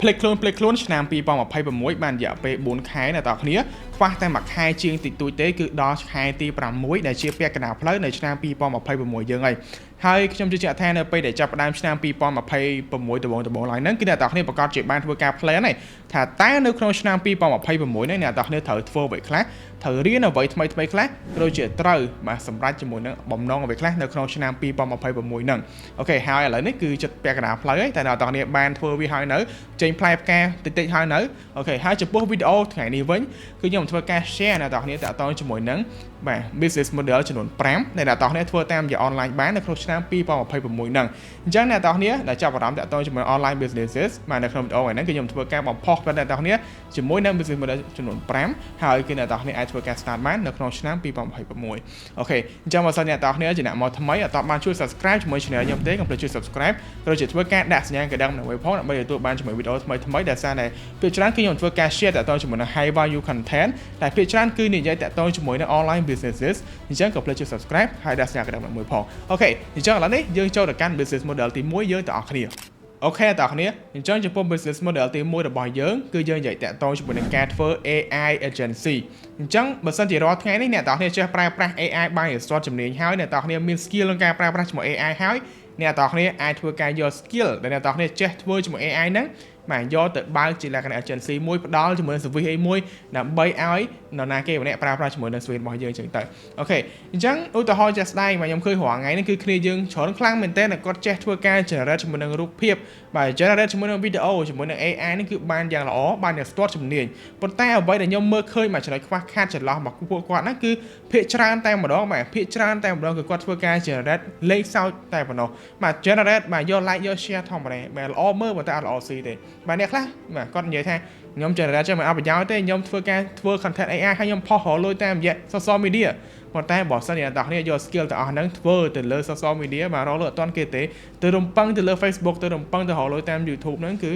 ភ្លេចខ្លួនភ្លេចខ្លួនឆ្នាំ2026បានរយៈពេល4ខែអ្នកទាំងគ្នាខ្វះតែមួយខែជាងតិចតួចទេគឺដល់ខែទី6ដែលជាពាក់កណ្ដាលផ្លូវនៅឆ្នាំ2026យើងហើយហើយខ្ញុំជឿជាក់ថានៅពេលដែលចាប់ផ្ដើមឆ្នាំ2026ដំបូងដំបូងឡើយហ្នឹងគឺអ្នកទាំងគ្នាប្រាកដជាបានធ្វើការ plan ហើយថាតើនៅក្នុងឆ្នាំ2026នេះអ្នកទាំងគ្នាត្រូវធ្វើអ្វីខ្លះត្រូវរៀនអ្វីថ្មីថ្មីខ្លះដូចជាត្រូវបាទសម្រាប់ជាមួយនឹងបំណងអ្វីខ្លះនៅក្នុងឆ្នាំ2026ហ្នឹង okay ហើយឥឡូវនេះគឺចិត្តពាក់កណ្ដាលផ្លូវហើយតែអ្នកទាំងគ្នាបានធ្វើវាហើយនៅចេញផ្លែផ្កាតិចតិចហើយនៅ okay ហើយចំពោះវីដេអូថ្ងៃនេះវិញគឺខ្ញុំធ្វើការ share អ្នកទាំងគ្នាតាក់ទងជាមួយនឹងបាទ business model ចំនួន5ដែលអ្នកទាំងគ្នាធ្វើតាមរយៈ online បាននៅក្នុងឆ្នាំ2026ហ្នឹងអញ្ចឹងអ្នកទាំងគ្នាដែលចាប់អារម្មណ៍តាក់ទងជាមួយ online businesses បាទនៅក្នុងវីដេអូថ្ងៃហ្នឹងគឺខ្ញុំធ្វើការបំផុសដល់អ្នកទាំងគ្នាជាមួយនឹង business model ចំនួន5ហើយគឺអ្នកទាំងគ្នាអាចធ្វើការ start បាននៅក្នុងឆ្នាំ2026 okay អញ្ចឹងបើសិនអ្នកទាំងគ្នាជាអ្នកមកថ្មីអត់បានជួយ subscribe ជាមួយ channel ខ្ញុំទេកុំភ្លេចជួយ subscribe ក៏ដូចជាធ្វើការដាក់សញ្ញាកណ្ដឹងដើម្បីផងដើម្បីទទួលបានជាមួយវីដេអូថ្មីថ្មីដែលសារតែភាគច្រើនគឺខ្ញុំធ្វើការ share តាក់ទងជាមួយនឹង high value content តែភាគច្រើនគឺនិយាយតាក់ទងជាមួយនឹង online businesses អញ្ចឹងកុំភ្លេចជួយ subscribe ហើយដាក់សញ្ញាកណ្ដឹងមួយផង okay អញ្ចឹងឥឡូវនេះយើងចូលទៅកាន់ business model ទី1យើងទាំងអស់គ្នា okay តើអ្នកគ្នាអញ្ចឹងចំពោះ business model ទី1របស់យើងគឺយើងនិយាយតាក់ទងជាមួយនឹងការធ្វើ AI agency អញ្ចឹងបើសិនជារាល់ថ្ងៃនេះអ្នកទាំងគ្នាចេះប្រើប្រាស់ AI បានយ៉ាងស្ទាត់ជំនាញហើយអ្នកទាំងគ្នាមាន skill ក្នុងការប្រើប្រាស់ជាមួយ AI ហើយអ្នកទាំងគ្នាអាចធ្វើការយក skill ដែលអ្នកទាំងគ្នាចេះធ្វើជាមួយ AI ហ្នឹងបាទយកទៅបើកជាលក្ខណៈ agency មួយផ្ដល់ជាមួយនឹង service អីមួយដើម្បីឲ្យនរណាគេម្នាក់ប្រើប្រាស់ជាមួយនឹង service របស់យើងអញ្ចឹងទៅ okay អញ្ចឹងឧទាហរណ៍ជាក់ស្ដែងបាទខ្ញុំឃើញរាល់ថ្ងៃនេះគឺគ្នាយើងច្រើនខ្លាំងមែនទែនតែគាត់ចេះធ្វើការ generate ជាមួយនឹងរូបភាពបាទ generate ជាមួយនឹងវីដេអូជាមួយនឹង AI នេះគឺបានយ៉ាងល្អបានយ៉ាងស្ទាត់ជំនាញប៉ុន្តែអ្វីដែលខ្ញុំមើលឃើញមួយចំណុចខ្វះខាតចន្លោះមកពួកគាត់ហ្នឹងគឺភាគច្រើនតែម្ដងបាទភាគច្រើនតែម្ដងគឺគាត់ធ្វើការ generate លេខសោចតែប៉ុណ្ណោះបាទ generate បាទយក like យក share ធម្មតាបាទល្អមើលប៉ុន្តែអត់ល្អស៊ីទេបាទអ្នកខ្លះបាទគាត់និយាយថាខ្ញុំ generate ចឹងមិនអត់ប្រយោជន៍ទេខ្ញុំធ្វើការធ្វើ content AI ហើយខ្ញុំផុសរកលុយតាមរយៈ social media ប៉ុន្តែបើសិនជាអ្នកទាំងគ្នាយក skill ទាំងអស់ហ្នឹងធ្វើទៅលើ social media បាទរកលុយអត់ទាន់គេទេទៅរំពឹងទៅលើ Facebook ទៅរំពឹងទៅរកលុយតាម YouTube ហ្នឹងគ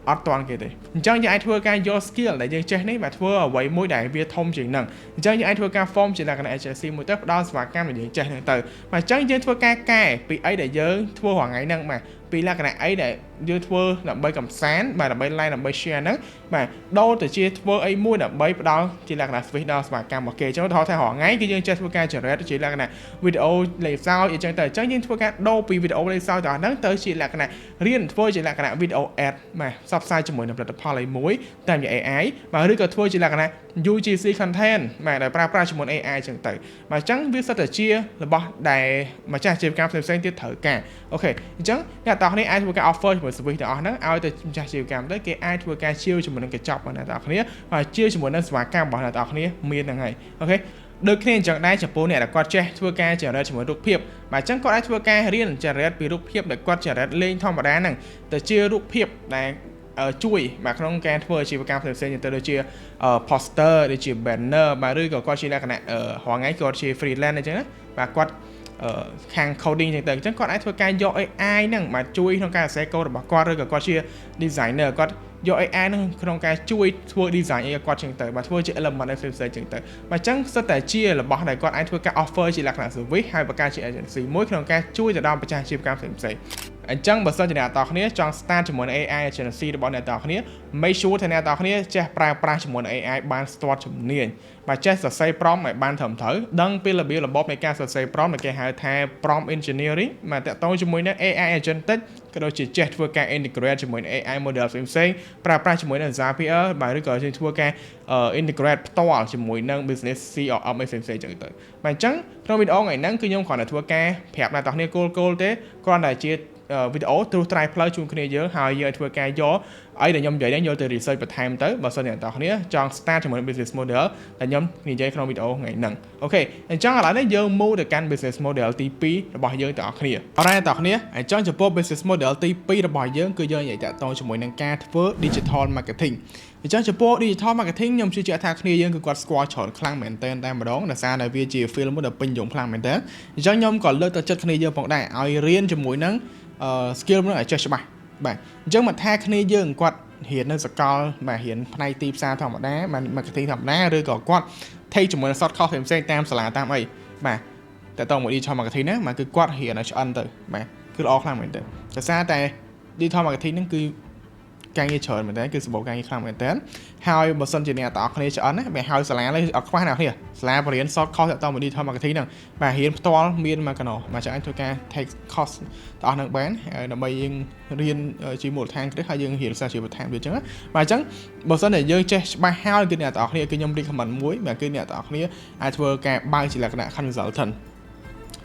ឺអត់ទាន់គេទេអញ្ចឹងយើងអាចធ្វើការយក skill ដែលយើងចេះនេះមកធ្វើអ្វីមួយដែលវាធំជាងហ្នឹងអញ្ចឹងយើងអាចធ្វើការ form ជាលក្ខណៈ agency មួយទៅផ្ដល់សេវាកម្មដែលយើងចេះហ្នឹងទៅបាទអញ្ចឹងយើងធ្វើការកែពីអីដែលយើងធ្វើរាល់ថ្ងៃហ្នឹងបាទពីលក្ខណៈអីដែលយើងធ្វើដើម្បីកំសាន្តបាទដើម្បី like ដើម្បី share ហ្នឹងបាទដូរទៅជាធ្វើអីមួយដើម្បីផ្ដល់ជាលក្ខណៈ service ដល់សេវាកម្មរបស់គេអញ្ចឹងឧទាហរណ៍ថារាល់ថ្ងៃគឺយើងចេះធ្វើការ generate ជាលក្ខណៈវីដេអូលេខសើចអញ្ចឹងទៅអញ្ចឹងយើងធ្វើការដូរពីវីដេអូលេខសើចទៅហ្នឹងទៅជាលក្ខណៈរៀនធ្វើជាលក្ខណៈវីដេអូ ad បាទផ្សព្វផ្សាយជាមួយនឹងផលិតផលអីមួយតាមរយៈ AI បាទឬក៏ធ្វើជាលក្ខណៈ UGC content បាទដែលប្រើប្រាស់ជាមួយ AI អញ្ចឹងទៅបាទអញ្ចឹងវាសុទ្ធតែជារបស់ដែលម្ចាស់អាជីវកម្មផ្សេងៗទៀតត្រូវការ okay អញ្ចឹងអ្នកទាំងគ្នាអាចធ្វើការ offer ជាមួយ service ទាំងអស់ហ្នឹងឲ្យទៅម្ចាស់អាជីវកម្មទៅគេអាចធ្វើការជាវជាមួយនឹងកញ្ចប់របស់អ្នកទាំងគ្នាបាទជាវជាមួយនឹងសេវាកម្មរបស់អ្នកទាំងគ្នាមានហ្នឹងហើយ okay ដូចគ្នាអញ្ចឹងដែរចំពោះអ្នកដែលគាត់ចេះធ្វើការ generate ជាមួយរូបភាពបាទអញ្ចឹងគាត់អាចធ្វើការរៀន generate ពីរូបភាពដែលគាត់ generate លេងធម្មតាហ្នឹងទៅជារូបភាពដែលជួយបាទក្នុងការធ្វើអាជីវកម្មផ្សេងៗទៅដូចជា poster ដូចជា banner បាទឬក៏គាត់ជាលក្ខណៈរាល់ថ្ងៃគាត់ជា freelance អញ្ចឹងណាបាទគាត់ខាង coding ចឹងទៅអញ្ចឹងគាត់អាចធ្វើការយក AI ហ្នឹងបាទជួយក្នុងការសរសេរកូដរបស់គាត់ឬក៏គាត់ជា designer គាត់យក AI ហ្នឹងក្នុងការជួយធ្វើ design អីឲ្យគាត់ចឹងទៅបាទធ្វើជា element អីផ្សេងៗចឹងទៅបាទអញ្ចឹងសុទ្ធតែជារបស់ដែលគាត់អាចធ្វើការ offer ជាលក្ខណៈ service ហើយបង្កើតជា agency មួយក្នុងការជួយទៅដល់ម្ចាស់អាជីវកម្មផ្សេងៗអញ្ចឹងបើសិនជាអ្នកទាំងគ្នាចង់ start ជាមួយនឹង AI agency របស់អ្នកទាំងគ្នា make sure ថាអ្នកទាំងគ្នាចេះប្រើប្រាស់ជាមួយនឹង AI បានស្ទាត់ជំនាញបាទចេះសរសេរ prompt ឲ្យបានត្រឹមត្រូវដឹងពីរបៀបរបបនៃការសរសេរ prompt ដែលគេហៅថា prompt engineering បាទតាក់ទងជាមួយនឹង AI agentic ក៏ដូចជាចេះធ្វើការ integrate ជាមួយនឹង AI model ផ្សេងៗប្រើប្រាស់ជាមួយនឹង Zapier បាទឬក៏យើងធ្វើការ integrate ផ្ទាល់ជាមួយនឹង business CRM អីផ្សេងៗចឹងទៅបាទអញ្ចឹងក្នុងវីដេអូថ្ងៃហ្នឹងគឺខ្ញុំគ្រាន់តែធ្វើការប្រាប់អ្នកទាំងគ្នាគោលគោលទេគ្រាន់តែជាវីដេអូត្រួសត្រាយផ្លូវជូនគ្នាយើងហើយយើងឲ្យធ្វើការយកអីដែលខ្ញុំនិយាយនេះយកទៅ research បន្ថែមទៅបើសិនជាអ្នកទាំងគ្នាចង់ start ជាមួយ business model ដែលខ្ញុំនិយាយក្នុងវីដេអូថ្ងៃហ្នឹង okay អញ្ចឹងឥឡូវនេះយើង move ទៅកាន់ business model ទី2របស់យើងទាំងអស់គ្នាអរអ្នកទាំងគ្នាអញ្ចឹងចំពោះ business model ទី2របស់យើងគឺយើងនិយាយតាក់ទងជាមួយនឹងការធ្វើ digital marketing អញ្ចឹងចំពោះ digital marketing ខ្ញុំជឿជាក់ថាគ្នាយើងគឺគាត់ស្គាល់ច្រើនខ្លាំងមែនទែនតែម្ដងដោយសារតែវាជា field មួយដែលពេញនិយមខ្លាំងមែនទែនអញ្ចឹងខ្ញុំក៏លើកទឹកចិត្តគ្នាយើងផងដែរឲ្យរៀនជាមួយនឹង skill ហ្នឹងឲ្យចេះច្បាស់បាទអញ្ចឹងមកថាគ្នាយើងគាត់រៀននៅសាកលបាទរៀនផ្នែកទីផ្សារធម្មតាបាទ marketing ធម្មតាឬក៏គាត់ take ជាមួយនឹង short course ផ្សេងៗតាមសាលាតាមអីបាទតើតមួយ digital marketing ណាបាទគឺគាត់រៀនឲ្យឆ្អិនទៅបាទគឺល្អខ្លាំងមែនទែនដោយសារតែ digital marketing ហ្នឹងគឺ ការងារច្រើនមែនតើគឺសម្បូរការងារខ្លាំងមែនតើហើយបើសិនជាអ្នកទាំងអស់គ្នាឆ្អិនណាបាទហើយសាលានេះអត់ខ្វះអ្នកគ្នាសាលាបរៀន short course តាក់ទងមួយ digital marketing ហ្នឹងបាទរៀនផ្ទាល់មានមកកណោបាទចាំអាចធ្វើការ take course ទាំងអស់ហ្នឹងបានដើម្បីយើងរៀនជាមូលដ្ឋានគ្រឹះហើយយើងរៀនសាជាបន្ថែមទៀតអញ្ចឹងបាទអញ្ចឹងបើសិនជាយើងចេះច្បាស់ហើយគឺអ្នកទាំងអស់គ្នាគឺខ្ញុំ recommend មួយបាទគឺអ្នកទាំងអស់គ្នាអាចធ្វើការបើកជាលក្ខណៈ consultant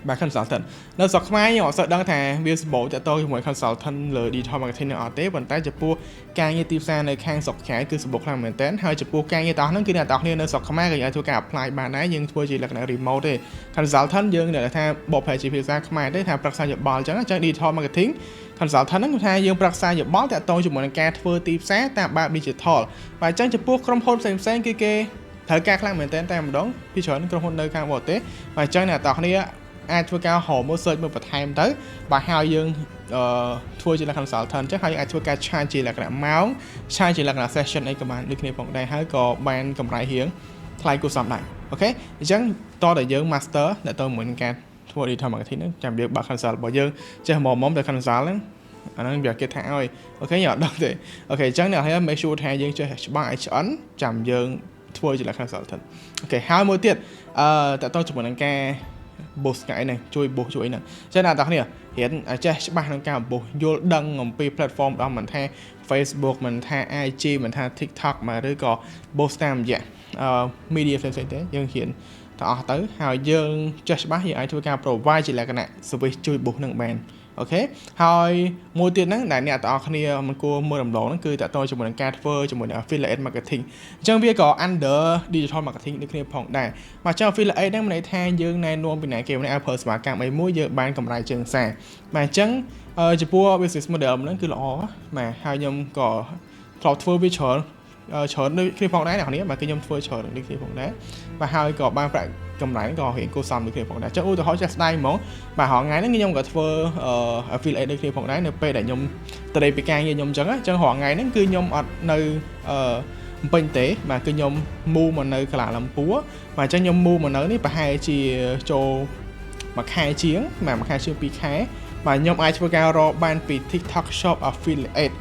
បាទ consultant នៅស្រុកខ្មែរខ្ញុំអត់សូវដឹងថាវាសម្បូរតាក់ទងជាមួយ consultant លើ digital marketing នឹងអត់ទេប៉ុន្តែចំពោះការងារទីផ្សារនៅខាងស្រុកក្រៅគឺសម្បូរខ្លាំងមែនទែនហើយចំពោះការងារទាំងអស់ហ្នឹងគឺអ្នកទាំងអស់គ្នានៅស្រុកខ្មែរក៏អាចធ្វើការ apply បានដែរយើងធ្វើជាលក្ខណៈ remote ទេ consultant យើងអ្នកថាបកប្រែជាភាសាខ្មែរទេថាប្រឹក្សាយោបល់អញ្ចឹងអញ្ចឹង digital marketing consultant ហ្នឹងគឺថាយើងប្រឹក្សាយោបល់តាក់ទងជាមួយនឹងការធ្វើទីផ្សារតាមបែប digital បាទអញ្ចឹងចំពោះក្រុមហ៊ុនផ្សេងៗគឺគេត្រូវការខ្លាំងមែនទែនតែម្ដងពីច្រើនក្រុមហ៊ុននៅខាងបរទេសបាទអញ្ចឹងអ្នកទាំងអស់គ្នាអាចធ្វើការរកមើល search មើលបន្ថែមទៅបាទហើយយើងអឺធ្វើជាលក្ខណៈ consultant អញ្ចឹងហើយអាចធ្វើការ charge ជាលក្ខណៈម៉ោង charge ជាលក្ខណៈ session អីក៏បានដូចគ្នាផងដែរហើយក៏បានកម្រៃរៀងថ្លៃគួរសមដែរ okay អញ្ចឹងតតែយើង master តទៅមួយនឹងការធ្វើ digital marketing ហ្នឹងចាំយើងបើក consult របស់យើងចេះមកមុំតែ consult ហ្នឹងអាហ្នឹងវាគេថាឲ្យ okay ខ្ញុំអត់ដឹងទេ okay អញ្ចឹងអ្នកនេះ make sure ថាយើងចេះច្បាស់ឲ្យឆ្អិនចាំយើងធ្វើជាលក្ខណៈ consultant okay ហើយមួយទៀតអឺតើតើជាមួយនឹងការ boost ថ្ងៃនេះជួយ boost ជួយហ្នឹងចឹងអ្នកទាំងគ្នារៀនចេះច្បាស់ក្នុងការ boost យល់ដឹងអំពី platform របស់មិនថា Facebook មិនថា IG មិនថា TikTok មកឬក៏ boost តាមរយៈ media ផ្សេងៗទេយើងរៀនទាំងអស់ទៅហើយយើងចេះច្បាស់យើងអាចធ្វើការ provide ជាលក្ខណៈ service ជួយ boost នឹងបាន okay ហើយមួយទៀតហ្នឹងដែលអ្នកទាំងអស់គ្នាមិនគួរមើលរំលងហ្នឹងគឺតាក់ទងជាមួយនឹងការធ្វើជាមួយនឹង affiliate marketing អញ្ចឹងវាក៏ under digital marketing ដូចគ្នាផងដែរបាទចុះ affiliate ហ្នឹងមានន័យថាយើងណែនាំពីណាគេម្នាក់ឲ្យប្រើសេវាកម្មអីមួយយើងបានកម្រៃជើងសារបាទអញ្ចឹងចំពោះ business model ហ្នឹងគឺល្អបាទហើយខ្ញុំក៏ធ្លាប់ធ្វើវាច្រើនច្រើនដូចគ្នាផងដែរអ្នកនរបាទគឺខ្ញុំធ្វើច្រើនដូចគ្នាផងដែរបាទហើយក៏បានប្រាក់កម្រៃក៏រៀងគួរសមដូចគ្នាផងដែរចុះឧទាហរណ៍ចាស់ស្ដែងហ្មងបាទរាល់ថ្ងៃហ្នឹងខ្ញុំក៏ធ្វើ affiliate ដូចគ្នាផងដែរនៅពេលដែលខ្ញុំត្រេកពីការងារខ្ញុំអញ្ចឹងអញ្ចឹងរាល់ថ្ងៃហ្នឹងគឺខ្ញុំអត់នៅអឺពេញទេបាទគឺខ្ញុំ move មកនៅកាឡាឡាំពួរបាទអញ្ចឹងខ្ញុំ move មកនៅនេះប្រហែលជាចូលមួយខែជាងបាទមួយខែជាង2ខែបាទខ្ញុំអាចធ្វើការរកបានពី TikTok Shop Affiliate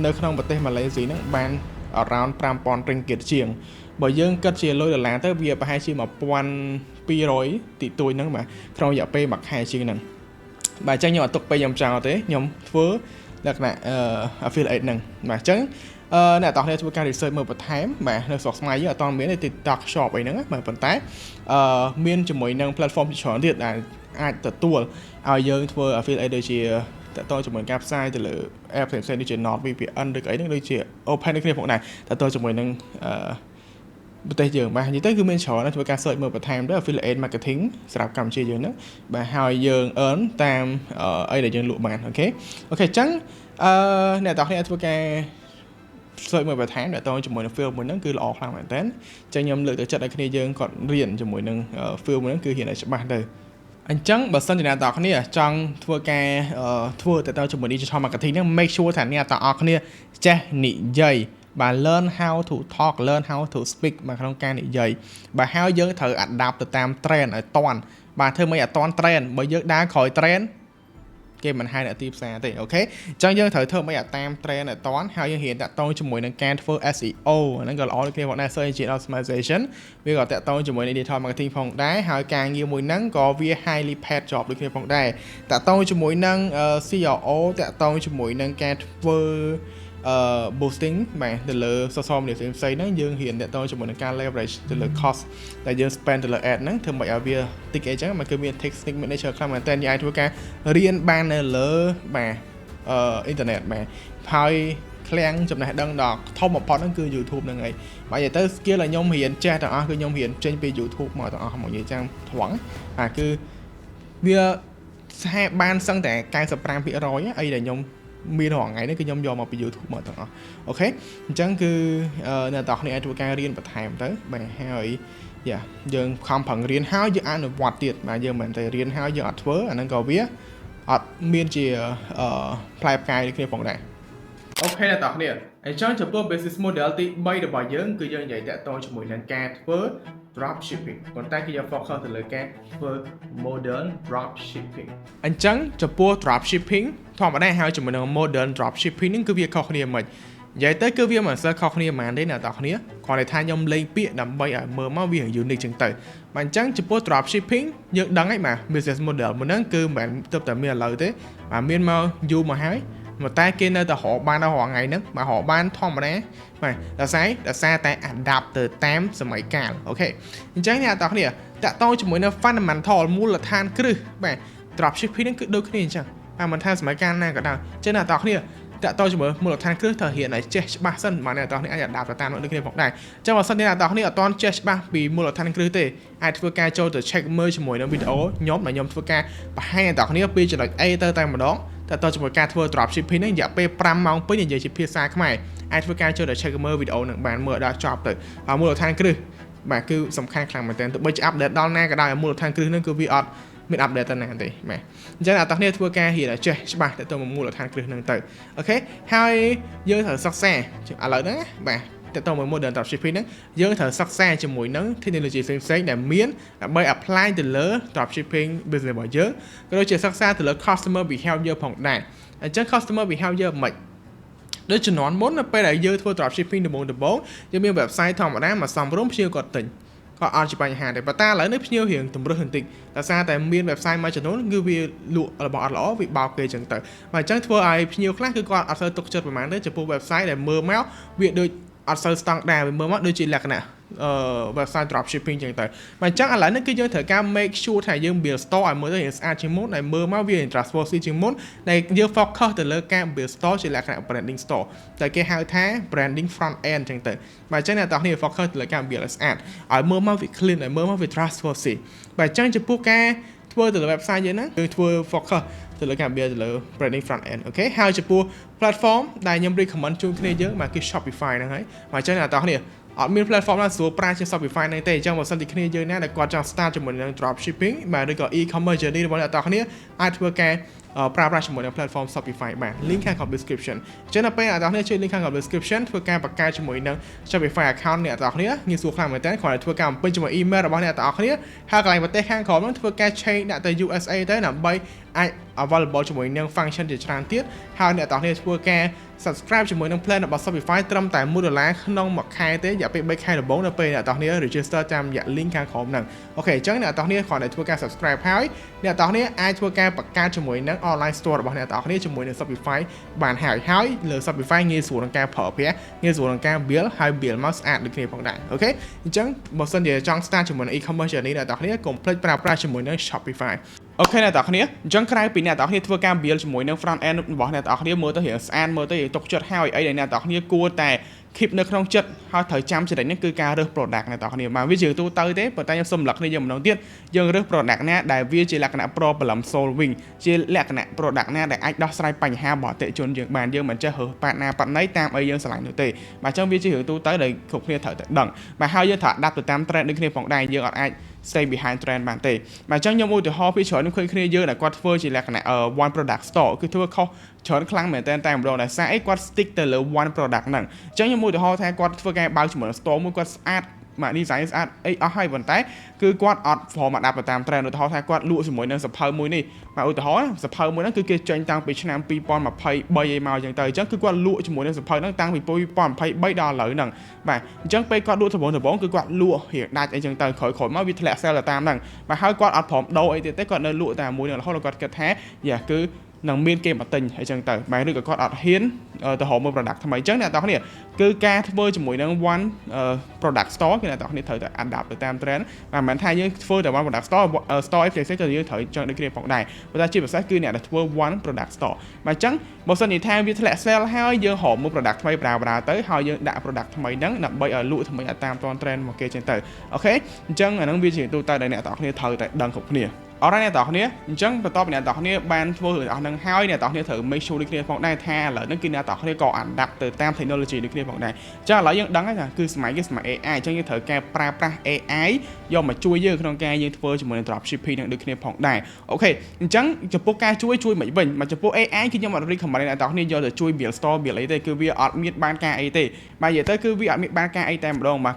នៅក្នុងប្រទេសម៉ាឡេស៊ីហ្នឹងបាន around 5000 ringgit ជាងបើយើងគិតជាលុយដុល្លារទៅវាប្រហែលជា1200ទីទួយហ្នឹងបាទក្នុងរយៈពេលមួយខែជាងហ្នឹងបាទអញ្ចឹងខ្ញុំអត់ទុកពេលខ្ញុំចោលទេខ្ញុំធ្វើលក្ខណៈ affiliate ហ្នឹងបាទអញ្ចឹងអឺអ្នកទាំងគ្នាធ្វើការ research មើលបន្ថែមបាទនៅស្រុកខ្មែរយើងអត់ទាន់មានទេ TikTok Shop អីហ្នឹងបាទប៉ុន្តែអឺមានជាមួយនឹង platform ជាច្រើនទៀតដែលអាចទទួលឲ្យយើងធ្វើ affiliate ដូចជាតទៅជាមួយការផ្សាយទៅលើ app ផ្សេងៗដូចជា NordVPN ឬក៏អីហ្នឹងដូចជា Open ដូចគ្នាផងដែរតទៅជាមួយនឹងអឺប្រទេសយើងបាទនិយាយទៅគឺមានច្រើនណាស់ធ្វើការ search មើលបន្ថែមទៅ affiliate marketing សម្រាប់កម្ពុជាយើងហ្នឹងបាទហើយយើង earn តាមអីដែលយើងលក់បាន okay okay អញ្ចឹងអឺអ្នកទាំងគ្នាធ្វើការ search មើលបន្ថែមតទៅជាមួយនឹង field មួយហ្នឹងគឺល្អខ្លាំងមែនតើអញ្ចឹងខ្ញុំលើកទឹកចិត្តឲ្យគ្នាយើងគាត់រៀនជាមួយនឹង field មួយហ្នឹងគឺរៀនឲ្យច្បាស់ទៅអញ្ចឹងបើសិនជាអ្នកទាំងអស់គ្នាចង់ធ្វើការធ្វើទៅទៅជាមួយ digital marketing ហ្នឹង make sure ថាអ្នកទាំងអស់គ្នាចេះនិយាយបាទ learn how to talk, learn how to speak បាទក្នុងការនិយាយបាទហើយយើងត្រូវ adapt ទៅតាម trend ឲ្យទាន់បាទធ្វើមិនឲ្យទាន់ trend បើយើងដើរក្រោយ trend គេមិនហៅអ្នកទីផ្សារទេ okay អញ្ចឹងយើងត្រូវធ្វើមិនឲ្យតាម trend ឲ្យទាន់ហើយយើងរៀនតាក់ទងជាមួយនឹងការធ្វើ SEO ហ្នឹងក៏ល្អដូចគ្នាផងដែរ Search Engine Optimization វាក៏តាក់ទងជាមួយនឹង Digital Marketing ផងដែរហើយការងារមួយហ្នឹងក៏វា highly paid job ដូចគ្នាផងដែរតាក់ទងជាមួយនឹង CRO តាក់ទងជាមួយនឹងការធ្វើអឺ boosting បាទទៅលើ social media ផ្សេងៗហ្នឹងយើងរៀនតាក់ទងជាមួយនឹងការ leverage ទៅលើ cost ដែលយើង spend ទៅលើ ad ហ្នឹងធ្វើម៉េចឲ្យវាតិចអីចឹងมันគឺមាន technique manager ខ្លះមែនតើយើងអាចធ្វើការរៀនបាននៅលើបាទអឺអ៊ីនធឺណិតបាទហើយឃ្លាំងចំណេះដឹងដ៏ធំបំផុតហ្នឹងគឺ YouTube ហ្នឹងឯងបាទនិយាយទៅ skill ដែលខ្ញុំរៀនចេះទាំងអស់គឺខ្ញុំរៀនចេញពី YouTube មកទាំងអស់មកនិយាយចាំត្រង់បាទគឺវាសហបានសឹងតែ95%អីដែលខ្ញុំមានរាល់ថ្ងៃនេះគឺខ្ញុំយកមកពី YouTube មកទាំងអស់ okay អញ្ចឹងគឺអ្នកទាំងអស់គ្នាអាចធ្វើការរៀនបន្ថែមទៅបាទហើយយ៉ាយើងខំប្រឹងរៀនហើយយើងអនុវត្តទៀតបាទយើងមិនមែនតែរៀនហើយយើងអត់ធ្វើអាហ្នឹងក៏វាអត់មានជាអឺផ្លែផ្កាយដូចគ្នាផងដែរ okay អ្នកទាំងអស់គ្នាអញ្ចឹងចំពោះ business model ទី3របស់យើងគឺយើងនិយាយតាក់ទងជាមួយនឹងការធ្វើ drop shipping ប៉ុន្តែគឺយើង focus ទៅលើការធ្វើ modern drop shipping អញ្ចឹងចំពោះ drop shipping ធម្មតាហើយជាមួយនឹង modern drop shipping ហ្នឹងគឺវាខុសគ្នាមិន និយាយទៅគឺវាមិនសូវខុសគ្នាប៉ុន្មានទេអ្នកទាំងគ្នាគ្រាន់តែថាខ្ញុំលេងពាក្យដើម្បីឲ្យមើលមកវា unique ចឹងទៅបាទអញ្ចឹងចំពោះ drop shipping យើងដឹងហើយបាទ business model មួយហ្នឹងគឺមិនមែនទើបតែមានឥឡូវទេបាទមានមកយូរមកហើយមកតែគេនៅតែរកបានដល់រាល់ថ្ងៃហ្នឹងបាទរកបានធម្មតាបាទដោយសារដោយសារតែ adapt ទៅតាមសម័យកាល OK អញ្ចឹងអ្នកទាំងគ្នាតាក់ទងជាមួយនៅ fundamental មូលដ្ឋានគ្រឹះបាទ drop shipping ហ្នឹងគឺដូចគ្នាអញ្ចឹងបាទមិនថាសម័យកាលណាក៏ដោយអញ្ចឹងអ្នកទាំងគ្នាតាក់ទងជាមួយមូលដ្ឋានគ្រឹះត្រូវរៀនឲ្យចេះច្បាស់សិនបាទអ្នកទាំងគ្នាអាច adapt ទៅតាមនោះដូចគ្នាផងដែរអញ្ចឹងបើសិនជាអ្នកទាំងគ្នាអត់ទាន់ចេះច្បាស់ពីមូលដ្ឋានគ្រឹះទេអាចធ្វើការចូលទៅ check មើលជាមួយនឹងវីដេអូខ្ញុំដែលខ្ញុំធ្វើការបង្ហាញអ្នកទាំងគ្នាពីចំណុច A ទៅតែម្ដងតើតើជាមួយការធ្វើ drop shipping ហ្នឹងរយៈពេល5ម៉ោងពេញនិយាយជាភាសាខ្មែរអាចធ្វើការចូលទៅ check មើលវីដេអូនឹងបានមើលដល់ចប់ទៅហើយមូលដ្ឋានគ្រឹះបាទគឺសំខាន់ខ្លាំងមែនទែនទោះបីជា update ដល់ណាក៏ដោយមូលដ្ឋានគ្រឹះហ្នឹងគឺវាអត់មាន update ទៅណាទេបាទអញ្ចឹងអ្នកទាំងគ្នាធ្វើការរៀនឲ្យចេះច្បាស់ទៅទៅមូលដ្ឋានគ្រឹះហ្នឹងទៅ OK ហើយយើងត្រូវសិក្សាឥឡូវហ្នឹងណាបាទតទៅមួយ modern dropshipping ហ្នឹងយើងត្រូវសិក្សាជាមួយនឹង technology ផ្សេងៗដែលមានដើម្បី apply ទៅលើ dropshipping business របស់យើងក៏ដូចជាសិក្សាទៅលើ customer behavior ផងដែរអញ្ចឹង customer behavior មិនដូចជំនាន់មុននៅពេលដែលយើងធ្វើ dropshipping ដំបូងដំបូងយើងមាន website ធម្មតាមកសំរុំភ្ញៀវគាត់ទិញក៏អត់ជាបញ្ហាទេប៉ុន្តែឥឡូវនេះភ្ញៀវរៀងតម្រឹសបន្តិចដោយសារតែមាន website មួយចំនួនគឺវាលក់របស់អត់ល្អវាបោកគេចឹងទៅបាទអញ្ចឹងធ្វើឲ្យភ្ញៀវខ្លះគឺគាត់អត់សូវទុកចិត្តប្រហែលទេចំពោះ website ដែលមើលមកវាដូចអត់សូវស្តង់ដារវាមើលមកដូចជាលក្ខណៈអឺ website drop shipping ចឹងទៅបាទអញ្ចឹងឥឡូវនេះគឺយើងត្រូវការ make sure ថាយើង build store ឲ្យមើលទៅស្អាតជាងមុនដែលមើលមកវា trustworthy ជាងមុនដែលយើង focus ទៅលើការ build store ជាលក្ខណៈ branding store តែគេហៅថា branding front end ចឹងទៅបាទអញ្ចឹងអ្នកទាំងគ្នា focus ទៅលើការ build ឲ្យស្អាតឲ្យមើលមកវា clean ឲ្យមើលមកវា trustworthy បាទអញ្ចឹងចំពោះការធ្វើទៅលើ website យើងហ្នឹងគឺធ្វើ focus ទៅលើការ build ទៅលើ branding front end OK ហើយចំពោះ platform ដែលខ្ញុំ recommend ជូនគ្នាយើងបាទគឺ Shopify ហ្នឹងហើយបាទអញ្ចឹងអ្នកទាំងគ្នាអត់មាន platform ណាស្រួលប្រើជាង Shopify ហ្នឹងទេអញ្ចឹងបើសិនជាគ្នាយើងណាដែលគាត់ចង់ start ជាមួយនឹង drop shipping បាទឬក៏ e-commerce journey របស់អ្នកទាំងគ្នាអាចធ្វើការប្រើប្រាស់ជាមួយនឹង platform Shopify បាន link ខាងក្រោម description អញ្ចឹងដល់ពេលអ្នកទាំងគ្នាជួយ link ខាងក្រោម description ធ្វើការបង្កើតជាមួយនឹង Shopify account អ្នកទាំងគ្នាងាយស្រួលខ្លាំងមែនទែនគ្រាន់តែធ្វើការបំពេញជាមួយ email របស់អ្នកទាំងគ្នាហើយកន្លែងប្រទេសខាងក្រោមហ្នឹងធ្វើការ change ដាក់ទៅ USA ទៅដើម្បីអាច available ជាមួយនឹង function ជាច្រើនទៀតហើយអ្នកទាំងគ្នាធ្វើការ subscribe ជាមួយនឹង plan របស់ Shopify ត្រឹមតែ1ដុល្លារក្នុងមួយខែទេរយៈពេល3ខែដំបូងនៅពេលអ្នកទាំងគ្នា register តាមរយៈ link ខាងក្រោមហ្នឹង OK អញ្ចឹងអ្នកទាំងគ្នាគ្រាន់តែធ្វើការ subscribe ហើយអ្នកទាំងគ្នាអាចធ្វើការបង្កើតជាមួយនឹង online store របស់អ្នកទាំងគ្នាជាមួយនឹង Shopify បានហើយហើយលើ Shopify ងាយស្រួលក្នុងការប្រើប្រាស់ងាយស្រួលក្នុងការ build ហើយ build មកស្អាតដូចគ្នាផងដែរ OK អញ្ចឹងបើសិនជាចង់ start ជាមួយនឹង e-commerce journey អ្នកទាំងគ្នាកុំភ្លេចប្រើប្រាស់ជាមួយនឹង Shopify OK អ្នកទាំងគ្នាអញ្ចឹងក្រៅពីអ្នកទាំងគ្នាធ្វើការ build ជាមួយនឹង front end របស់អ្នកទាំងគ្នាមើលទៅរៀងស្អាតមើលទៅរៀងទុកចិត្តហើយអីដែលអ្នកទាំងគ្នាគួរតែ keep នៅក្នុងចិត្តហើយត្រូវចាំចំណុចនេះគឺការរើស product អ្នកទាំងគ្នាបាទវាជាទូទៅទេប៉ុន្តែខ្ញុំសូមរំលឹកគ្នាយើងម្ដងទៀតយើងរើស product ណាដែលវាជាលក្ខណៈ problem solving ជាលក្ខណៈ product ណាដែលអាចដោះស្រាយបញ្ហារបស់អតិថិជនយើងបានយើងមិនចេះរើសប៉ាត់ណាប៉ាត់ណីតាមអីយើងស្រឡាញ់នោះទេបាទអញ្ចឹងវាជារឿងទូទៅដែលគ្រប់គ្នាត្រូវតែដឹងបាទហើយយើងត្រូវ adapt ទៅតាម trend ដូចគ្នាផងដែរយើងអត់អាច stay behind trend បានទេបាទអញ្ចឹងខ្ញុំឧទាហរណ៍ពីច្រើនខ្ញុំឃើញគ្នាយើងដែលគាត់ធ្វើជាលក្ខណៈ one product store គឺធ្វើខុសច្រើនខ្លាំងមែនតើតែម្ដងដោយសារអីគាត់ stick ទៅលើ one product ហ្នឹងអញ្ចឹងខ្ញុំឧទាហរណ៍ថាគាត់ធ្វើការបើកជាមួយ store មួយគាត់ស្អាតបាទ design ស្អាតអីអស់ហើយប៉ុន្តែគឺគាត់អត់ព្រម adapt ទៅតាម trend ឧទាហរណ៍ថាគាត់លក់ជាមួយនឹងសភៅមួយនេះបាទឧទាហរណ៍សភៅមួយហ្នឹងគឺគេចេញតាំងពីឆ្នាំ2023អីមកអញ្ចឹងទៅអញ្ចឹងគឺគាត់លក់ជាមួយនឹងសភៅហ្នឹងតាំងពី2023ដល់ឥឡូវហ្នឹងបាទអញ្ចឹងពេលគាត់លក់ដំបូងដំបូងគឺគាត់លក់រៀងដាច់អីចឹងទៅក្រោយៗមកវាធ្លាក់ sale ទៅតាមហ្នឹងបាទហើយគាត់អត់ព្រមដូរអីទៀតទេគាត់នៅលក់តែមួយហ្នឹងរហូតដល់គាត់គិតថាយ៉ាគឺនឹងមានគេមកទិញអីចឹងទៅបាទឬក៏គាត់អត់ហ៊ានទៅរកមើល product ថ្មីអញ្ចឹងអ្នកទាំងគ្នាគឺការធ្វើជាមួយនឹង one product store គឺអ្នកទាំងគ្នាត្រូវតែ adapt ទៅតាម trend បាទមិនមែនថាយើងធ្វើតែ one product store store អីផ្សេងៗទៅយើងត្រូវចឹងដូចគ្នាផងដែរប៉ុន្តែជាពិសេសគឺអ្នកដែលធ្វើ one product store បាទអញ្ចឹងបើសិនជាថាវាធ្លាក់ sale ហើយយើងរកមើល product ថ្មីប្រើប្រើទៅហើយយើងដាក់ product ថ្មីហ្នឹងដើម្បីឲ្យលក់ថ្មីឲ្យតាមទាន់ trend មកគេចឹងទៅ OK អញ្ចឹងអាហ្នឹងវាជាទូទៅដែលអ្នកទាំងគ្នាត្រូវតែដឹងគ្រប់គ្នាអរអ្នកទាំងគ្នាអញ្ចឹងបន្ទាប់ពីអ្នកទាំងគ្នាបានធ្វើរឿងអស់ហ្នឹងហើយអ្នកទាំងគ្នាត្រូវ make sure ដូចគ្នាផងដែរថាឥឡូវហ្នឹងគឺអ្នកទាំងគ្នាក៏ adapt ទៅតាម technology ដូចគ្នាផងដែរអញ្ចឹងឥឡូវយើងដឹងហើយថាគឺសម័យគេសម័យ AI អញ្ចឹងយើងត្រូវការប្រើប្រាស់ AI យកមកជួយយើងក្នុងការយើងធ្វើជាមួយនឹង drop shipping នឹងដូចគ្នាផងដែរ OK អញ្ចឹងចំពោះការជួយជួយមិនវិញមកចំពោះ AI គឺខ្ញុំអត់ recommend អ្នកទាំងគ្នាយកទៅជួយ build store build អីទេគឺវាអត់មានបានការអីទេបាទនិយាយទៅគឺវាអត់មានបានការអីតែម្ដងបា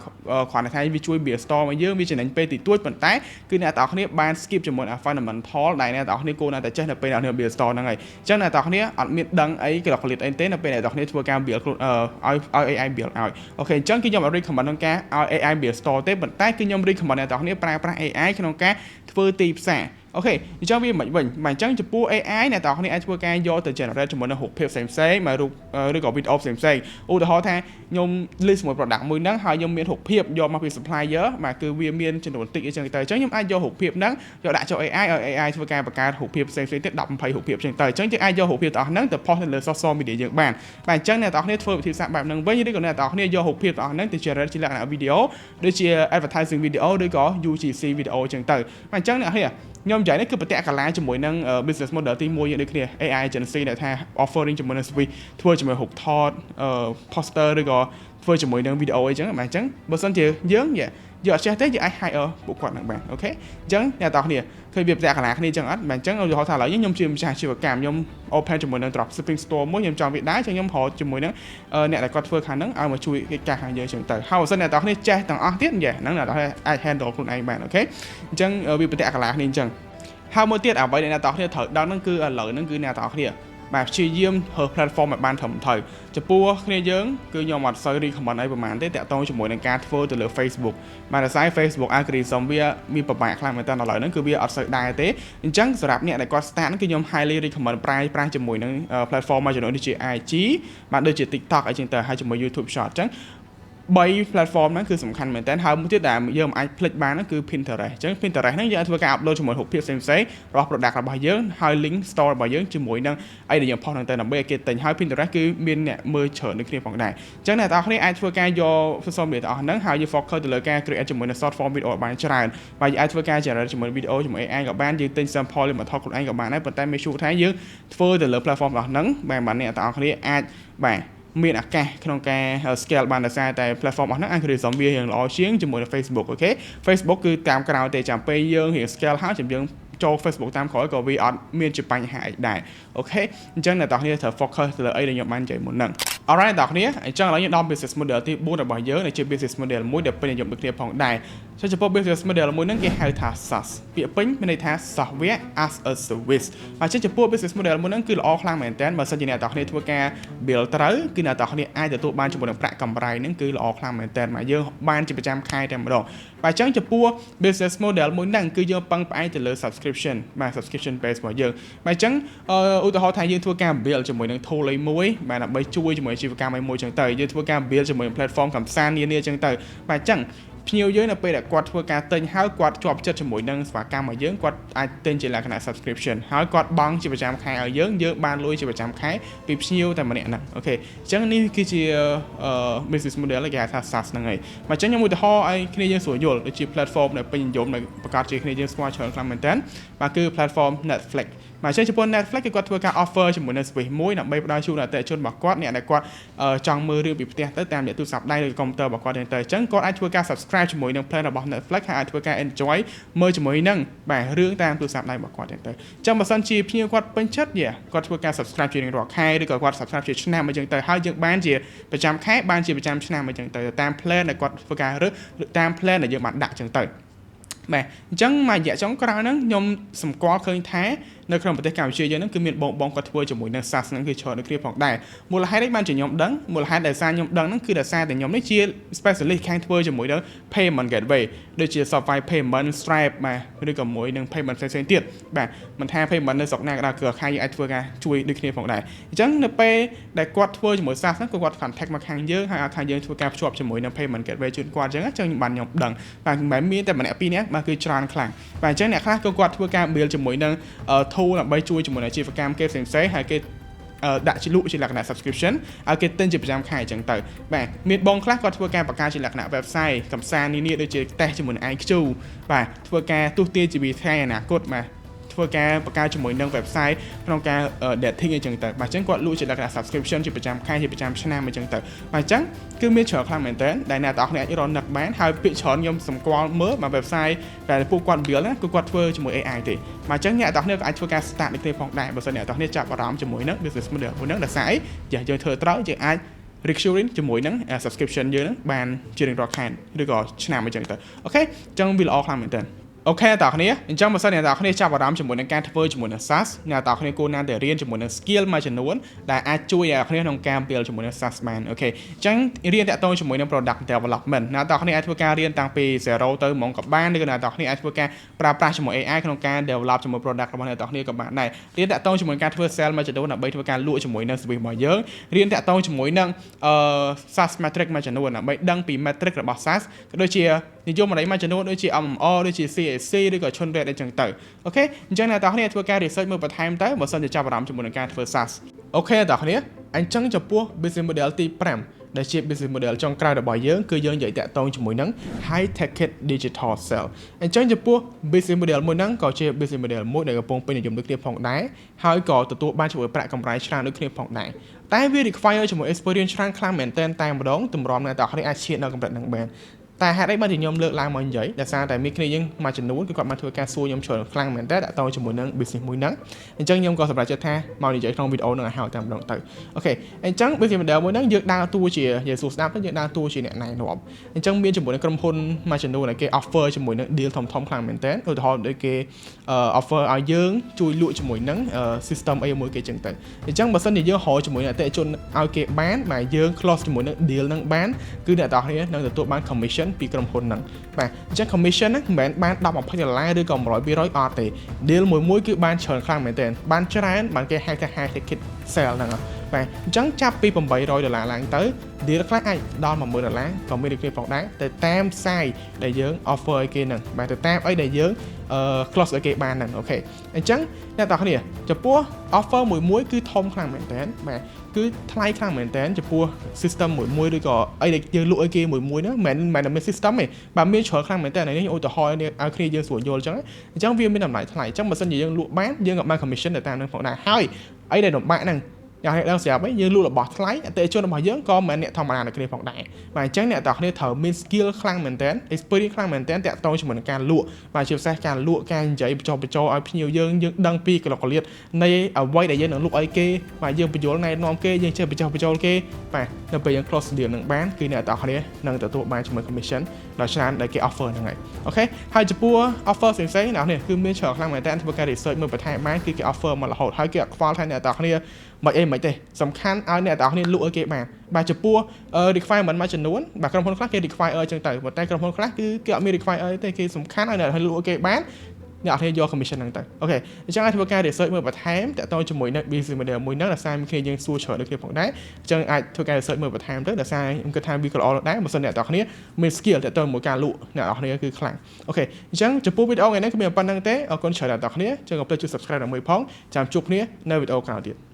ទគ្រាន់តែថាវាជួយ build store មកយើងវាចំណេញពេលតិចតួចប៉ុន្តែគឺអ្នកទាំងគ្នាបាន skip ជាមួយ អា fundamental ដែលអ្នកទាំងអស់គ្នាគួរណាស់តែចេះនៅពេលអ្នកទាំងអស់គ្នា build store ហ្នឹងហើយអញ្ចឹងអ្នកទាំងអស់គ្នាអត់មានដឹងអីគេ calculate អីទេនៅពេលអ្នកទាំងអស់គ្នាធ្វើការ build ខ្លួនឲ្យឲ្យ AI build ឲ្យ okay អញ្ចឹងគឺខ្ញុំអត់ recommend ក្នុងការឲ្យ AI build store ទេប៉ុន្តែគឺខ្ញុំ recommend អ្នកទាំងអស់គ្នាប្រើប្រាស់ AI ក្នុងការធ្វើទីផ្សារ okay អញ្ចឹងវាមិនវិញបាទអញ្ចឹងចំពោះ AI អ្នកទាំងអស់គ្នាអាចធ្វើការយកទៅ generate ជាមួយនឹងរូបភាពផ្សេងផ្សេងមករូបឬក៏វីដេអូផ្សេងផ្សេងឧទាហរណ៍ថាខ្ញុំ list មួយ product មួយហ្នឹងហើយខ្ញុំមានរូបភាពយកមកពី supplier បាទគឺវាមានចំនួនតិចអញ្ចឹងទៅអញ្ចឹងខ្ញុំអាចយករូបភាពហ្នឹងយកដាក់ចូល AI ឲ្យ AI ធ្វើការបង្កើតរូបភាពផ្សេងផ្សេងទៀត10 20រូបភាពអញ្ចឹងទៅអញ្ចឹងយើងអាចយករូបភាពទាំងអស់ហ្នឹងទៅ post នៅលើ social media យើងបានបាទអញ្ចឹងអ្នកទាំងអស់គ្នាធ្វើវិធីសាស្ត្របែបហ្នឹងវិញឬក៏អ្នកទាំងអស់គ្នាយករូបភាពទាំងអស់ហ្នឹងទៅ generate ជាលក្ខណៈ video ដូចជា advertising video ឬក៏ UGC video អញ្ចឹងទៅបាទអញ្ចឹងអ្នកគ្នាខ្ញុំនិយាយនេះគឺប្រតិកលាជាមួយនឹង business model ទី1យើងដូចគ្នា AI agency ដែលថា offering ជាមួយនឹង service ធ្វើជាមួយរូបថត poster ឬក៏ធ្វើជាមួយនឹង video អីចឹងបាទអញ្ចឹងបើសិនជាយើងយើងអត់ចេះទេយើងអាច hire ពួកគាត់នឹងបាន okay អញ្ចឹងអ្នកទាំងគ្នាឃើញវាប្រតិកលាគ្នាអញ្ចឹងអត់បាទអញ្ចឹងឧទាហរណ៍ថាឥឡូវខ្ញុំជាម្ចាស់អាជីវកម្មខ្ញុំ open ជាមួយនឹង drop shipping store មួយខ្ញុំចង់វាដែរអញ្ចឹងខ្ញុំរកជាមួយនឹងអ្នកដែលគាត់ធ្វើខាងហ្នឹងឲ្យមកជួយកិច្ចការខាងយើងអញ្ចឹងទៅហើយបើសិនអ្នកទាំងគ្នាចេះទាំងអស់ទៀតយ៉ាហ្នឹងអ្នកទាំងគ្នាអាច handle ខ្លួនឯងបាន okay អញ្ចឹងវាប្រតិកលាគ្នាអញ្ចឹងហើយមួយទៀតអ្វីដែលអ្នកទាំងគ្នាត្រូវដឹងហ្នឹងគឺឥឡូវហ្នឹងគឺអ្នកទាំងគ្នាបាទព្យាយាមរើស platform ឲ្យបានត្រឹមត្រូវចំពោះគ្នាយើងគឺខ្ញុំអត់សូវ recommend អីប្រហែលទេតាក់ទងជាមួយនឹងការធ្វើទៅលើ Facebook បាទដោយសារ Facebook algorithm វាមានពិបាកខ្លាំងមែនតើឥឡូវហ្នឹងគឺវាអត់សូវដែរទេអញ្ចឹងសម្រាប់អ្នកដែលគាត់ start គឺខ្ញុំ highly recommend ប្រើប្រាស់ជាមួយនឹង platform មួយចំនួនដូចជា IG បាទដូចជា TikTok អីចឹងទៅហើយជាមួយ YouTube Short អញ្ចឹង3 platform ហ្នឹងគឺសំខាន់មែនតើហើយមួយទៀតដែលយើងមិនអាចភ្លេចបានហ្នឹងគឺ Pinterest អញ្ចឹង Pinterest ហ្នឹងយើងអាចធ្វើការ upload ជាមួយរូបភាពផ្សេងៗរបស់ product របស់យើងហើយ link store របស់យើងជាមួយនឹងអីដែលយើង post ហ្នឹងទៅដើម្បីឲ្យគេទិញហើយ Pinterest គឺមានអ្នកមើលច្រើនដូចគ្នាផងដែរអញ្ចឹងអ្នកទាំងអស់គ្នាអាចធ្វើការយក social media ទាំងអស់ហ្នឹងហើយយើង focus ទៅលើការ create ជាមួយនឹង short form video ឲ្យបានច្រើនបាទយើងអាចធ្វើការ generate ជាមួយ video ជាមួយ AI ក៏បានយើងទិញ sample ឬមកថតខ្លួនឯងក៏បានដែរប៉ុន្តែ make sure ថាយើងធ្វើទៅលើ platform របស់ហ្នឹងបាទបាទអ្នកទាំងអស់គ្នាអាចបាទមានឱកាសក្នុងការ scale បានដោយសារតែ platform អស់ហ្នឹង algorithm វារៀងល្អជាងជាមួយនឹង Facebook okay Facebook គឺតាមក្រោយទេចាំពេលយើងរៀង scale ហើយចាំយើងចូល Facebook តាមក្រោយក៏វាអត់មានជាបញ្ហាអីដែរ okay អញ្ចឹងអ្នកទាំងគ្នាត្រូវ focus ទៅលើអីដែលខ្ញុំបាននិយាយមុនហ្នឹង Alright អ្នកគ្នាអញ្ចឹងឥឡូវយើងដល់ business model ទី4របស់យើងដែលជា business model មួយដែលពេញនិយមដូចគ្នាផងដែរចុះចំពោះ business model មួយហ្នឹងគេហៅថា SaaS ពាក្យពេញមានន័យថា software as a service បាទចឹងចំពោះ business model មួយហ្នឹងគឺល្អខ្លាំងមែនតើបើសិនជាអ្នកទាំងគ្នាធ្វើការ build ត្រូវគឺអ្នកទាំងគ្នាអាចទទួលបានជាមួយនឹងប្រាក់កម្រៃហ្នឹងគឺល្អខ្លាំងមែនតើមកយើងបានជាប្រចាំខែតែម្ដងបាទអញ្ចឹងចំពោះ business model មួយហ្នឹងគឺយើងពឹងផ្អែកទៅលើ subscription បាទ subscription base របស់យើងបាទអញ្ចឹងឧទាហរណ៍ថាយើងធ្វើការ build ជាមួយនឹង tool អីមួយបាទដើម្បីជួយជាមួយអាជីវកម្មអីមួយចឹងទៅយើងធ្វើការ build ជាមួយនឹង platform កំសាន្តនានាចឹងទៅបាទអញ្ចឹងភ្ញៀវយើងនៅពេលដែលគាត់ធ្វើការទិញហើយគាត់ជាប់ចិត្តជាមួយនឹងសេវាកម្មរបស់យើងគាត់អាចទិញជាលក្ខណៈ subscription ហើយគាត់បង់ជាប្រចាំខែឲ្យយើងយើងបានលុយជាប្រចាំខែពីភ្ញៀវតែម្នាក់ហ្នឹង okay អញ្ចឹងនេះគឺជា business model គេហៅថា SaaS ហ្នឹងហើយមកអញ្ចឹងខ្ញុំឧទាហរណ៍ឲ្យគ្នាយើងស្រួលយល់ដូចជា platform ដែលពេញនិយមដែលប្រកាសជាគ្នាយើងស្គាល់ច្រើនខ្លាំងមែនទែនបាទគឺ platform Netflix បាទអញ្ចឹងចំពោះ Netflix គឺគាត់ធ្វើការ offer ជាមួយនឹង service មួយដើម្បីផ្ដល់ជូនអតិថិជនរបស់គាត់អ្នកដែលគាត់ចង់មើលរឿងពីផ្ទះទៅតាមរយៈទូរស័ព្ទដៃឬកុំព្យូទ័ររបស់គាត់ទៅអញ្ចឹងគាត់អាចធ្វើការ subscribe ជាមួយនឹង plan របស់ Netflix ហើយអាចធ្វើការ enjoy មើលជាមួយនឹងបាទរឿងតាមទូរស័ព្ទដៃរបស់គាត់ទៅអញ្ចឹងបើសិនជាភ្ញៀវគាត់ពេញចិត្តយ៉ាគាត់ធ្វើការ subscribe ជារៀងរាល់ខែឬក៏គាត់ subscribe ជាឆ្នាំអញ្ចឹងទៅហើយយើងបានជាប្រចាំខែបានជាប្រចាំឆ្នាំអញ្ចឹងទៅតាម plan ដែលគាត់ធ្វើការរើសតាម plan ដែលយើងបានដាក់អញ្ចឹងទៅបាទអញ្ចឹងមួយរយៈចុងក្រោយហ្នឹងខ្ញុំសម្គាល់ឃើញថានៅក្នុងប្រទេសកម្ពុជាយើងហ្នឹងគឺមានបងបងគាត់ធ្វើជាមួយនឹង SaaS ហ្នឹងគឺច្រើនដូចគ្នាផងដែរមូលហេតុអីបានជាខ្ញុំដឹងមូលហេតុដែលសារខ្ញុំដឹងហ្នឹងគឺដោយសារតែខ្ញុំនេះជា specialist ខាងធ្វើជាមួយនឹង payment gateway ដូចជា Shopify payment Stripe បាទឬក៏មួយនឹង payment ផ្សេងៗទៀតបាទមិនថា payment នៅស្រុកណាក៏ដោយគឺខាងយើងអាចធ្វើការជួយដូចគ្នាផងដែរអញ្ចឹងនៅពេលដែលគាត់ធ្វើជាមួយ SaaS ហ្នឹងគឺគាត់ contact មកខាងយើងហើយឲ្យខាងយើងធ្វើការភ្ជាប់ជាមួយនឹង payment gateway ជូនគាត់អញ្ចឹងអញ្ចឹងបានខ្ញុំដឹងបាទមិនមែនមានតែម្នាក់ពីរនាក់បាទគឺច្រើនខ្លាំងបាទអញ្ចឹងអ្នកខ្លះក៏គាត់ធ្វើការ build ជាមួយនឹង tool ដើម្បីជួយជាមួយនឹងអាជីវកម្មគេផ្សេងៗហើយគេដាក់ជាលក់ជាលក្ខណៈ subscription ឲ្យគេទិញជាប្រចាំខែអញ្ចឹងទៅបាទមានបងខ្លះគាត់ធ្វើការបង្កើតជាលក្ខណៈ website កំសាន្តនានាដូចជាតេស្តជាមួយនឹង IQ បាទធ្វើការទស្សន៍ទាយជាវិថីអនាគតបាទធ្វើការបង្កើតជាមួយនឹង website ក្នុងការ dating អីចឹងទៅបាទអញ្ចឹងគាត់លក់ជាលក្ខណៈ subscription ជាប្រចាំខែជាប្រចាំឆ្នាំអីចឹងទៅបាទអញ្ចឹងគឺមានច្រើនខ្លាំងមែនទែនដែលអ្នកទាំងអស់គ្នាអាចរកនឹកបានហើយពាក្យច្រើនខ្ញុំសម្គាល់មើលបាទ website ដែលពួកគាត់ build ណាគឺគាត់ធ្វើជាមួយ AI ទេបាទអញ្ចឹងអ្នកទាំងអស់គ្នាក៏អាចធ្វើការ start ដូចគ្នាផងដែរបើសិនអ្នកទាំងអស់គ្នាចាប់អារម្មណ៍ជាមួយនឹង business model មួយហ្នឹងដោយសារអីយើងធ្វើត្រូវយើងអាច recurring ជាមួយនឹង subscription យើងហ្នឹងបានជារៀងរាល់ខែឬក៏ឆ្នាំអញ្ចឹងទៅokay អញ្ចឹងវាល្អខ្លាំងមែនទែន។ OK អ្នកទាំងគ្នាអញ្ចឹងបើសិនអ្នកទាំងគ្នាចាប់អារម្មណ៍ជាមួយនឹងការធ្វើជាមួយនឹង SaaS អ្នកទាំងគ្នាគួរណាស់តែរៀនជាមួយនឹង skill មួយចំនួនដែលអាចជួយអ្នកគ្នាក្នុងការ build ជាមួយនឹង SaaS បាន។ OK អញ្ចឹងរៀនតាក់ទងជាមួយនឹង product development អ្នកទាំងគ្នាអាចធ្វើការរៀនតាំងពី0ទៅហ្មងក៏បានឬក៏អ្នកទាំងគ្នាអាចធ្វើការប្រើប្រាស់ជាមួយ AI ក្នុងការ develop ជាមួយ product របស់អ្នកទាំងគ្នាក៏បានដែររៀនតាក់ទងជាមួយនឹងការធ្វើ sale មួយចំនួនដើម្បីធ្វើការលក់ជាមួយនឹង service របស់យើងរៀនតាក់ទងជាមួយនឹងSaaS metric មួយចំនួនដើម្បីដឹងពី metric របស់ SaaS ក៏ដូចជានិយមន័យមួយចំនួនដូចជា MMR ដូចជា CAC ឬក៏ churn rate អីចឹងទៅOK អញ្ចឹងអ្នកទាំងគ្នាធ្វើការ research មើលបន្ថែមទៅបើសិនជាចាប់អារម្មណ៍ជាមួយនឹងការធ្វើ SaaS។ OK អ្នកទាំងគ្នាអញ្ចឹងចំពោះ business model ទី5ដែលជា business model ចុងក្រោយរបស់យើងគឺយើងនិយាយតាក់ទងជាមួយនឹង high ticket digital sale។ អញ្ចឹងចំពោះ business model មួយហ្នឹងក៏ជា business model មួយដែលកំពុងពេញនិយមដូចគ្នាផងដែរហើយក៏ទទួលបានជាមួយប្រាក់កម្រៃច្រើនដូចគ្នាផងដែរតែវា require ជាមួយ experience ច្រើនខ្លាំងមែនទែនតែម្ដងទម្រាំអ្នកទាំងគ្នាអាចឈានដល់កម្រិតហ្នឹងបានតែហេតុអីបានជាខ្ញុំលើកឡើងមកនិយាយដោយសារតែមានគ្នាយើងមួយចំនួនគឺគាត់បានធ្វើការសួរខ្ញុំច្រើនខ្លាំងមែនតើតាក់ទងជាមួយនឹង business មួយហ្នឹងអញ្ចឹងខ្ញុំក៏សម្រេចចិត្តថាមកនិយាយក្នុងវីដេអូហ្នឹងឲ្យហើយតែម្ដងទៅOK អញ្ចឹង business model មួយហ្នឹងយើងដើរតួជានិយាយសួរស្ដាប់ទៅយើងដើរតួជាអ្នកណែនាំអញ្ចឹងមានជាមួយនឹងក្រុមហ៊ុនមួយចំនួនដែលគេ offer ជាមួយនឹង deal ធំធំខ្លាំងមែនតើឧទាហរណ៍ដូចគេ offer ឲ្យយើងជួយលក់ជាមួយនឹង system អីមួយគេចឹងទៅអញ្ចឹងបើសិនជាយើងរកជាមួយនឹងអតិថិជនឲ្យគេបានបាទយើង close ជាមួយនឹង deal ហ្នឹងបានគឺអ្នកទាំងអស់គ្នានឹងទទួលបាន commission ពីក្រុមហ៊ុនហ្នឹងបាទអញ្ចឹង commission ហ្នឹងមិនមែនបាន10 20ដុល្លារឬក៏100 200អត់ទេ deal មួយមួយគឺបានច្រើនខ្លាំងមែនទែនបានច្រើនបានគេហៅថា high ticket sale ហ្នឹងបាទអញ្ចឹងចាប់ពី800ដុល្លារឡើងទៅ deal ខ្លះអាចដល់10000ដុល្លារក៏មានដូចគ្នាផងដែរទៅតាម size ដែលយើង offer ឲ្យគេហ្នឹងបាទទៅតាមអីដែលយើង close ឲ្យគេបានហ្នឹង OK អញ្ចឹងអ្នកទាំងគ្នាចំពោះ offer មួយមួយគឺធំខ្លាំងមែនតើបាទគឺថ្លៃខ្លាំងមែនតើចំពោះ system មួយមួយឬក៏អីដែលយើងលក់ឲ្យគេមួយមួយហ្នឹងមិនមែនតែមាន system ទេបាទមានច្រើនខ្លាំងមែនតើនេះឧទាហរណ៍ឲ្យគ្នាយើងស្រួលយល់អញ្ចឹងអញ្ចឹងវាមានតម្លៃថ្លៃអញ្ចឹងបើសិនជាយើងលក់បានយើងក៏បាន commission ទៅតាមនឹងផងដែរហើយអីដែលលំបាកហ្នឹងយ៉ាងនេះដឹងស្រាប់ហើយយើងលក់របស់ថ្លៃអតិថិជនរបស់យើងក៏មិនមែនអ្នកធម្មតាដូចគ្នាផងដែរបាទអញ្ចឹងអ្នកទាំងគ្នាត្រូវមាន skill ខ្លាំងមែនទែន experience ខ្លាំងមែនទែនតាក់ទងជាមួយនឹងការលក់បាទជាពិសេសការលក់ការនិយាយបញ្ចុះបញ្ចូលឲ្យភ្ញៀវយើងយើងដឹងពីកលកលៀតនៃអ្វីដែលយើងនឹងលក់ឲ្យគេបាទយើងបញ្យល់ណែនាំគេយើងចេះបញ្ចុះបញ្ចូលគេបាទនៅពេលយើង close deal នឹងបានគឺអ្នកទាំងគ្នានឹងទទួលបានជាមួយ commission ដល់ច្រើនដែលគេ offer ហ្នឹងហើយ OK ហើយចំពោះ offer ផ្សេងៗអ្នកនេះគឺមានច្រើនខ្លាំងមែនទែនធ្វើការ research មើលបន្ថែមបានគឺគេ offer មករហូតហើយគេអត់ខ្វល់ថាអ្នកទាំងគ្នាមិនអីមិនទេសំខាន់ឲ្យអ្នកទាំងគ្នាលក់ឲ្យគេបានបាទចំពោះ requirement មួយចំនួនបាទក្រុមហ៊ុនខ្លះគេ require អញ្ចឹងទៅប៉ុន្តែក្រុមហ៊ុនខ្លះគឺគេអត់មាន require ទេគេសំខាន់ឲ្យអ្នកលក់ឲ្យគេបានអ្នកអត់យក commission ហ្នឹងទៅOK អញ្ចឹងអាចធ្វើការ research មើលបន្ថែមតាក់ទងជាមួយនឹង business model មួយហ្នឹងដោយសារមានគ្នាយើងសួរច្រើនដូចគ្នាផងដែរអញ្ចឹងអាចធ្វើការ research មើលបន្ថែមទៅដោយសារខ្ញុំគិតថាវាក៏ល្អដែរបើសិនអ្នកទាំងគ្នាមាន skill តាក់ទងជាមួយការលក់អ្នកទាំងគ្នាគឺខ្លាំង OK អញ្ចឹងចំពោះវីដេអូថ្ងៃនេះគឺមានប៉ុណ្្នឹងទេអរគុណច្រើនអ្នកទាំងគ្នាចឹងកុំភ្លេចជួយ subscribe ដើម្បីផងចាំជួបគ្នានៅវីដេអូក្រោយទៀត។